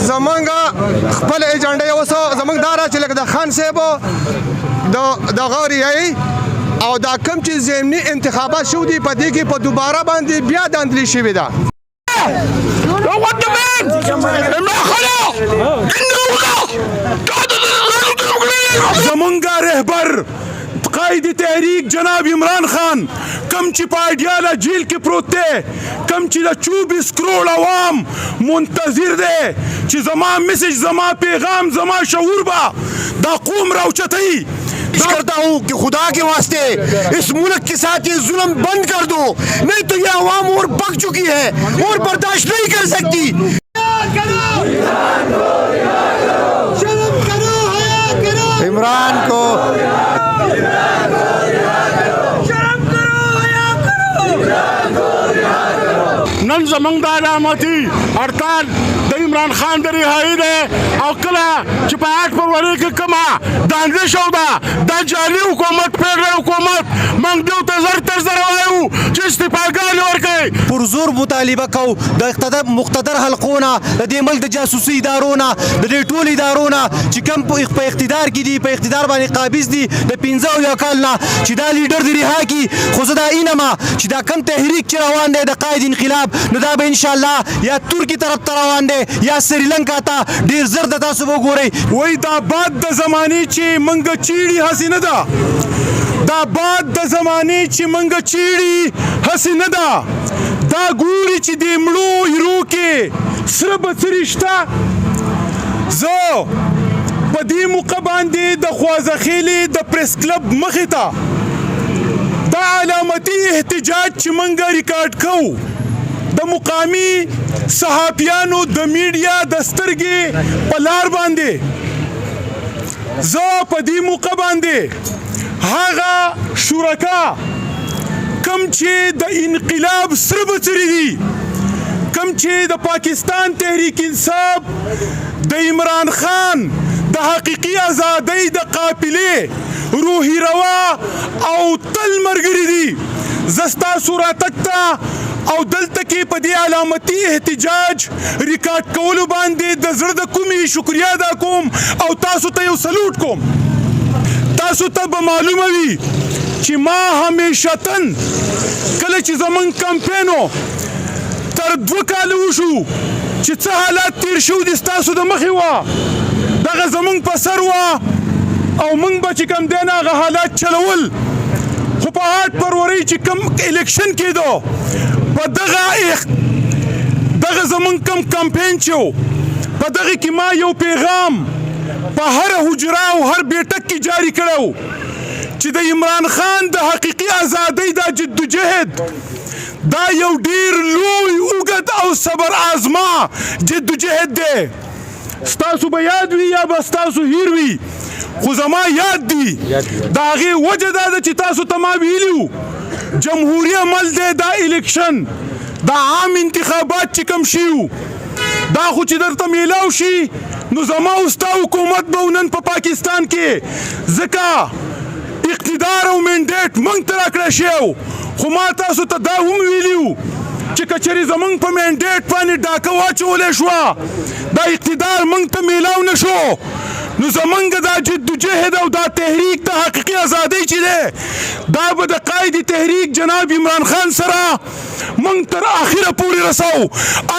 زمونږ خپل ایجنډا اوس زمونږ دا را چې لکه د خان صاحب د دغه ریایي او دا کم چې ضمني انتخابات شو دي، په دې کې په دوباره باندې بیا داندلې شوې ده. What the man? زمونږ رهبر قائد تحریک جناب عمران خان کم چې په اډیالا جیل کې پروت دی، کم چې د 24 کروڑ عوام منتظر دی چې زما میسج، زما پیغام، زما شعور به دا قوم راوچتوي. کرتا ہوں کہ خدا کے واسطے اس ملک کے ساتھ یہ ظلم بند کر دو، نہیں تو یہ عوام اور پک چکی ہے اور برداشت نہیں کر سکتی۔ شرم کرو، حیا کرو۔ عمران کو شرم کرو، حیا کرو۔ نن زمونږ د علامتي هړتال د عمران خان د رهایی دی او کله چې په 8 فروري کې کومه داندلي شو ده، دا جعلي حکومت، فیډرل حکومت، موږ دیو ته زر تر زره وایو چې استعفاګانې ورکړئ. پرزور مطالبه کو د اقتدار مقتدر حلقو نه، د دې ملک د جاسوسي ادارو نه، د دې ټول ادارو نه چې کم په اقتدار کې دي، په اقتدار باندې قابض دي د 75 کال نه، چې دا لیډر دی رها کی. خو زه دا اینما چې دا کم تحریک چې روان دی د قائد انقلاب، نو دا به ان شاء الله یا ترکی طرف ته روان دی یا سریلانکا ته. ډیر زر د تاسو به وګورئ. وای دا باد د زمانې چې منګه چیړي هسې نه ده، دا باد د زمانې چې منګه چیړي هسې نه ده، دا ګوري چې د مړو ایرو کې سره بڅري شته. زه په دې موقع باندې د خوازخیلې د پریس کلب مخې ته دا علامتي احتجاج چې منګه ریکارډ کوو د مقامي صحافیانو، د میډیا د سترګې په لار باندې، زه په دې موقع باندې هغه شرکا کم چې د انقلاب سره بڅري دي، کم چې د پاکستان تحریک انصاف د عمران خان د حقیقي ازادۍ د قافلې روحي روا او تل مرګري دي، زه ستاسو راتګ ته او دلته کې په دې علامتي احتجاج ریکارډ کولو باندې د زړه د کومې شکریا ادا کوم او تاسو ته یو سلوټ کوم. تاسو ته به معلومه وي چې ما همیشه تن کله چې زمونږ کمپینو تر 2 کاله وشو چې څه حالات تیر شو دي، ستاسو د مخې وه، دغه زمونږ په سر وه او مونږ به چې کوم دی نه هغه حالات چلول. خو په 8 فرورۍ چې کوم الیکشن کېدو، په دغه دغه زمونږ کوم کمپین چې و، په دغه کې ما یو پیغام په هر حجره او هر بیټک کې جاری کړو چې د عمران خان د حقیقي ازادۍ دا جدوجهد دا یو ډیر لوی، اوږد او صبر آزما جدوجهد دی. ستاسو به یاد وي یا به ستاسو هیر وي، خو زما یاد دي. د هغې وجه دا ده چې تاسو ته ما ویلي وو جمهوري عمل دی دا الیکشن، دا عام انتخابات چې کوم شیو، دا خو چې درته میلاو شي نو زما او ستا حکومت به نن په پاکستان کې، ځکه اقتدار او منډیټ مونږ ته راکړی شوی. خو ما تاسو ته دا هم ویلي وو چې که چېرې زمونږ په منډیټ باندې ډاکه واچولی شوه، دا اقتدار مونږ ته میلاو نه شو، نو زمونږ دا جدوجهد او دا تحریک د حقیقي ازادۍ چې دی، دا به د قائد تحریک جناب عمران خان سره مونږ تر اخره پورې رساو.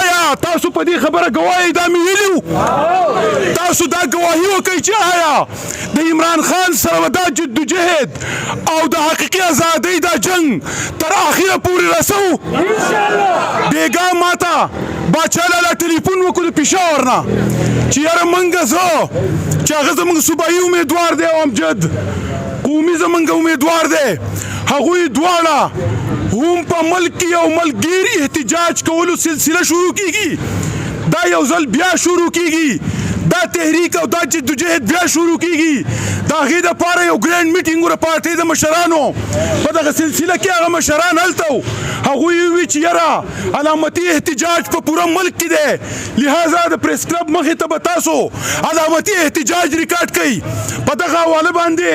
آیا تاسو په دې خبره ګواهی، دا مې ویلي وو، تاسو دا ګواهي وکړئ چې آیا د عمران خان سره به دا جدوجهد او د حقیقي ازادۍ دا جنگ تر اخره پورې رسو؟ بیګا ماته باچا لالا ټلیفون وکړو د پېښور نه چې یاره مونږ زه چې هغه زمونږ صوبایي امیدوار دی او امجد قومي زمونږ امیدوار دی، هغوی دواړه هم په ملک کې یو ملکګیر احتجاج کولو سلسله شروع کیږي. دا یو ځل بیا شروع کیږي، دا تحریک او دا جدوجهد بیا شروع کیږي. د هغې دپاره یو ګرینډ میټینګ ور پارټۍ د مشرانو په دغه سلسله کې هغه مشران هلته وو. هغوی ووی چې یاره علامتي احتجاج په پوره ملک کې دی، لہذا د پریس کلب مخې ته به تاسو علامتي احتجاج ریکارډ کړئ. په دغه حواله باندې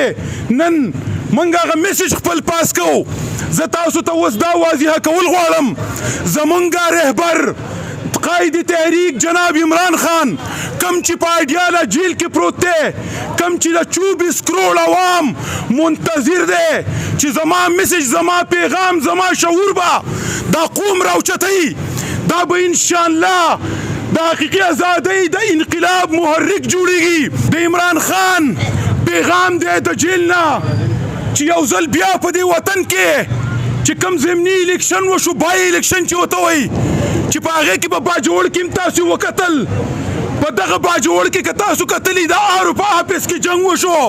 نن مونږ هغه میسج خپل پاس کوو. زه تاسو ته اوس دا واضح کول غواړم، زمونږ رهبر قائد تحریک جناب عمران خان کم چې په اډیالا جیل کې پروت دی، کم چې د 24 کروڑ عوام منتظر دی چې زما میسج، زما پیغام، زما شعور به دا قوم راوچتوي، دا به ان شاء الله د حقیقي ازادۍ د انقلاب محرک جوړیږي. د عمران خان پیغام دی د جیل نه چې یو ځل بیا په دې وطن کې چې کوم ضمني الیکشن وشو، بای الیکشن چې وته وایي، چې په هغې کې په باجوړ کې هم تاسو وکتل، په دغه باجوړ کې که تاسو کتلی، د آرو په آفس کې جنګ وشو.